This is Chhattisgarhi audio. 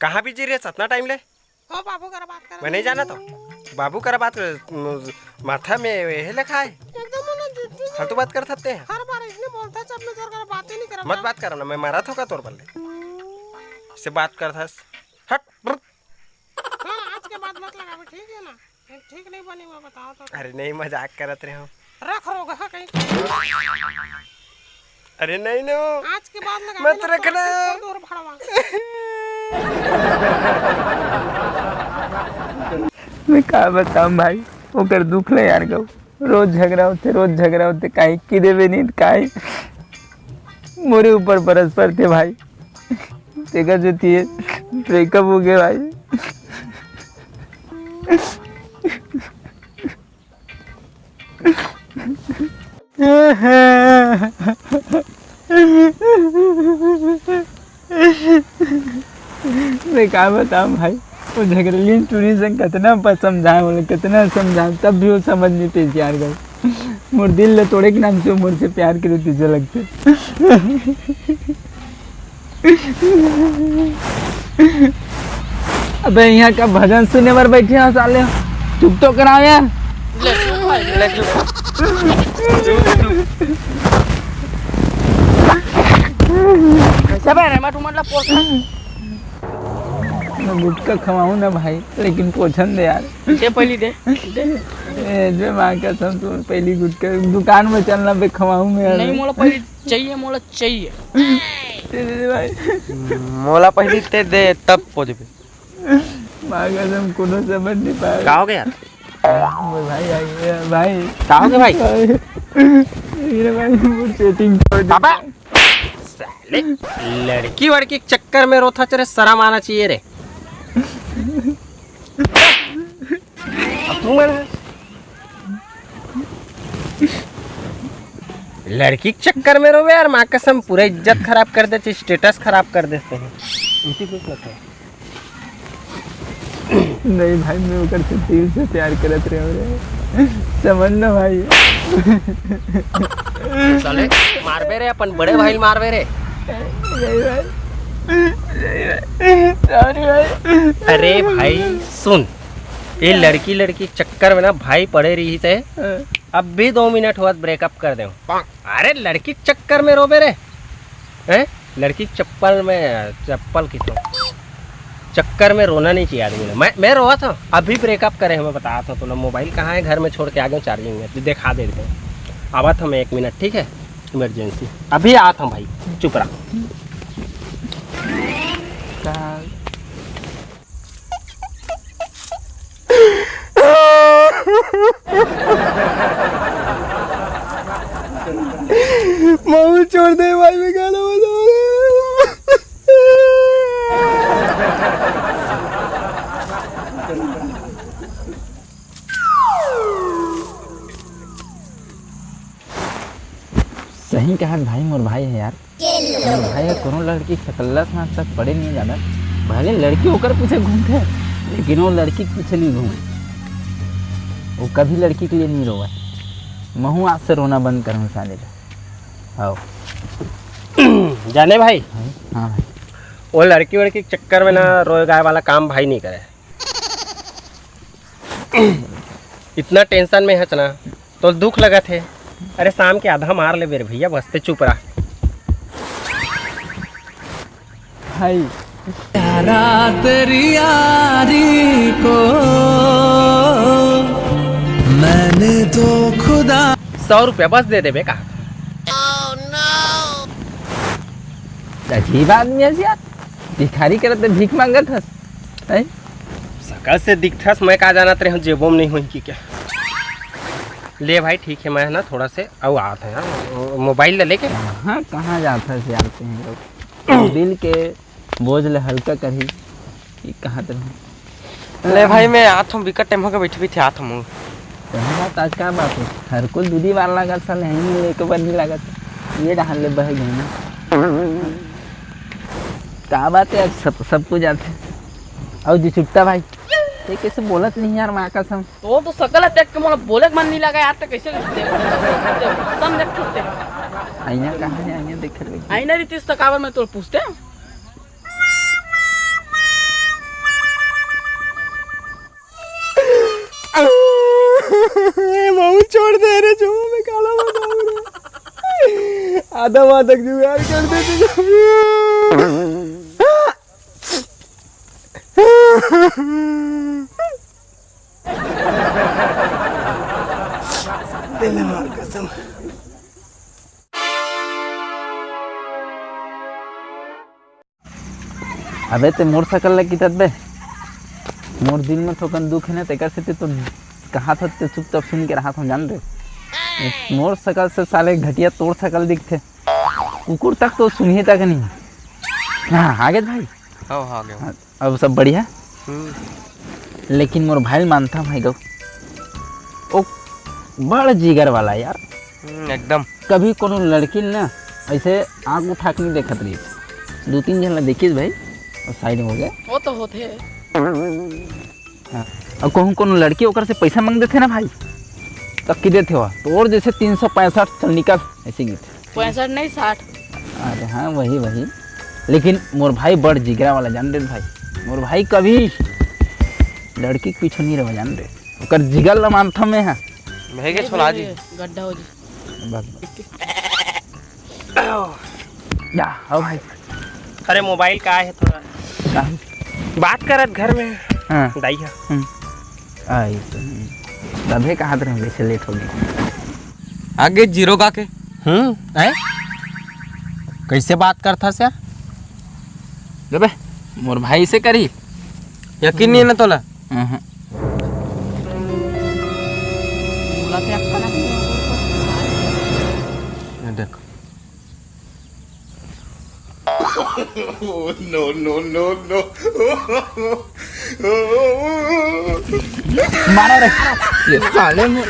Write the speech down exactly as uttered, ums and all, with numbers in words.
कहाँ बिजी रहे अतना टाइम ले? हो बाबू करा बात कर। मैं नहीं जाना तो। बाबू करा बात कर, म-, माथा में ये लिखा है। एकदम ना जुट्टी। फालतू बात कर सकते हैं। हर बार इसने बोलता है, सब में तोर करा बातें नहीं करा। मत बात करना, मैं मारा थोका तोर बल्ले। से बात कर था। हट। हाँ, आज के बाद मत लगावे, ठीक है ना? ठीक नहीं बनी, मैं बताओ तो। अरे नहीं, मजाक करत रहे हो। रख रोगहा कहीं। अरे नहीं नो। आज के बाद लगा मत देना, रखना। तो दूर भड़वा। मैं का बताऊं भाई, ओकर दुख ले यार गौ। रोज झगड़ा होते, रोज झगड़ा होते, काहे की देवे नहीं, काहे मोरे ऊपर बरस पड़ते भाई। देखा जो तिये ब्रेकअप हो गया भाई। मैं का बताऊं भाई, वो झगड़लियन टूरी से कितना प-, समझाए बोले, कितना समझाए, तब भी वो समझ नहीं पाई यार गौ। मोर दिल ले तोड़े के नाम से मोर से प्यार करे तीसे लगते। अबे यहाँ का भजन सुने बर बैठे हो साले, चुप तो कराओ यार। ले चुप भाई, ले चुप। चुप, चुप। कैसे बे रे, मैं तुम्हारा पोस्ट मैं गुटखा खवाऊं ना भाई, लेकिन पोछन दे यार। दे पहली दे, दे। ए, जो माँ कसम, तू पहली गुटखा दुकान में चलना बे, खवाऊं मैं यार। नहीं, मोला पहली चाहिए, मोला चाहिए। दे दे भाई। मोला पहली ते दे, तब पोछबे। माँ कसम, कोनो समझ नहीं पाया। का हो गया यार? मोर भाई आ गया, भाई। का हो गया भाई? भाई, मेरे भाई, वो सेटिंग छोड़ दे। पापा। साले, लड़की वड़की के चक्कर में रोथा, तेरे शर्म आना चाहिए रे। अब तू मर। लड़की के चक्कर में रोवे यार, माँ कसम, पूरा इज्जत खराब कर देते, स्टेटस खराब कर देते हैं। उनकी कुछ लगता है। नहीं भाई, मैं ओकर से दिल से प्यार करत रहे रे। समझ ना भाई। साले, मारबे रे, अपन बड़े भाई ल मारबे रे। नहीं भाई, नहीं भाई, sorry भाई। अरे भाई, सुन, ये लड़की, लड़की चक्कर में ना भाई पड़े रही थे। हाँ। अब भी दो मिनट हुआ ब्रेकअप कर दे। अरे लड़की चक्कर में रोबे रे, हैं? लड़की चप्पल में, चप्पल की तो चक्कर में रोना नहीं चाहिए आदमी ने। मैं, मैं रोआ था, अभी ब्रेकअप करे हैं, मैं बता था। तोला मोबाइल कहाँ है? घर में छोड़ के आ गए, चार्जिंग में, तो दिखा देते हैं। आवा था मैं एक मिनट, ठीक है, इमरजेंसी। अभी आ था भाई, चुप रहा। महू छोड़ दे भाई, मैं गाना बजा रहा हूँ। सही कहा भाई, मोर भाई है यार। मोर भाई है, कोनो लड़की सकल्ला से आज तक पड़े नहीं जाना। भले लड़की ओकर पीछे घूमते, लेकिन वो लड़की के पीछे नहीं घूमे। वो कभी लड़की के लिए नहीं रोवे। महू आज से रोना बंद करूँ साले ला। आओ। जाने भाई, हाँ भाई। वो लड़की वड़की के चक्कर में ना रोए गाए वाला काम भाई नहीं करे। इतना टेंशन में हच ना, तो दुख लगत हे। अरे शाम के आधा मार ले बेर भैया, बस ते चुप रहा। हाय। यारा तेरी यारी को मैंने तो खुदा सौ रुपया बस दे देबे का? अजीब आदमी है यार, भिखारी करत भीख मांगत हस, हैं? सकल से दिखथस, मैं का जानत रहे हूँ जेबो में नहीं होई कि क्या। ले भाई, ठीक है, मैं है ना थोड़ा से अउ आत है यार, मोबाइल ले लेके। कहाँ, कहाँ जात हस यार तुम लोग? दिल के बोझ ले हल्का करही, ये कहाँ तरह? ले भाई, मैं आत हूँ, बिकट टाइम होके बैठे बैठे आत हूँ। तोहर बात आज का बात है? हर कोई दूधी बार लागत साले, हैं नहीं, एक बार नहीं लागत। ये डहान ले बह गए ना। का बात है, आज सब, सब कुछ जाते। और जी छुट्टा भाई, ये कैसे बोलत नहीं यार, माँ कसम। तो, तो सकल देख के मोला बोले के मन नहीं लगा यार, तो कैसे देख, देख, देख, देख, देख, देख। आईना कहाँ है? आईना देखे लगे। आईना रीतिस तो काबर मैं तो पूछते। ए, बहुत छोड़ दे रे, जो मैं काला बताऊं रे। आधा माधक जुगाड़ कर दे तू। तेने मार कसम। अबे ते मोर सकल ल कितत बे। मोर दिल में थोकन दुख हे ना, तेकर सेती तो कहात हों ते चुपचाप सुन के रहत हों जान रे। मोर सकल से साले घटिया तोर सकल दिखथे। कुकुर तक तो सुनिए तक नहीं। हाँ, आगे भाई। हाँ, हाँ, आगे। हाँ, अब सब बढ़िया। हम्म। लेकिन मोर भाई ल मानता भाई गो। ओ बड़ जिगर वाला यार। हम्म, एकदम। कभी कोनो लड़की ल ना ऐसे आँख उठा के नहीं देखत रहिस। दू तीन झन ला देखिस भाई, और साइड में हो गया। वो तो होथे। हाँ। और कहूँ कोनो लड़की ओकर से पैसा मांग देथे ना भाई, तब की देथे हो, तोर जैसे तीन सौ पैंसठ चल निकल, ऐसे की। पैंसठ नहीं, साठ। अरे हाँ, वही, वही। लेकिन मोर भाई बड़ जिगरा वाला जान रे भाई। मोर भाई कभी लड़की के पीछे नहीं रहे जान रे। ओकर जिगर ला मानथों मैं, हाँ। भाई के नहीं, छोला भाई, जी। गड्ढा हो जी। बस, बस। या, आओ भाई। अरे, मोबाइल का हे थोड़ा? का? बात करत घर में। हाँ। दाई हा। हम्म। आई तो, हम्म। तभे कहात रहे, जैसे लेट हो गया। आगे जीरो का के? हम्म, हैं? कैसे बात करथस यार? अबे, मोर भाई से करी। यकीन नहीं हे ना तोला? हम्म। ये देख। No, no, no, no। मारो रे। ये साले मोर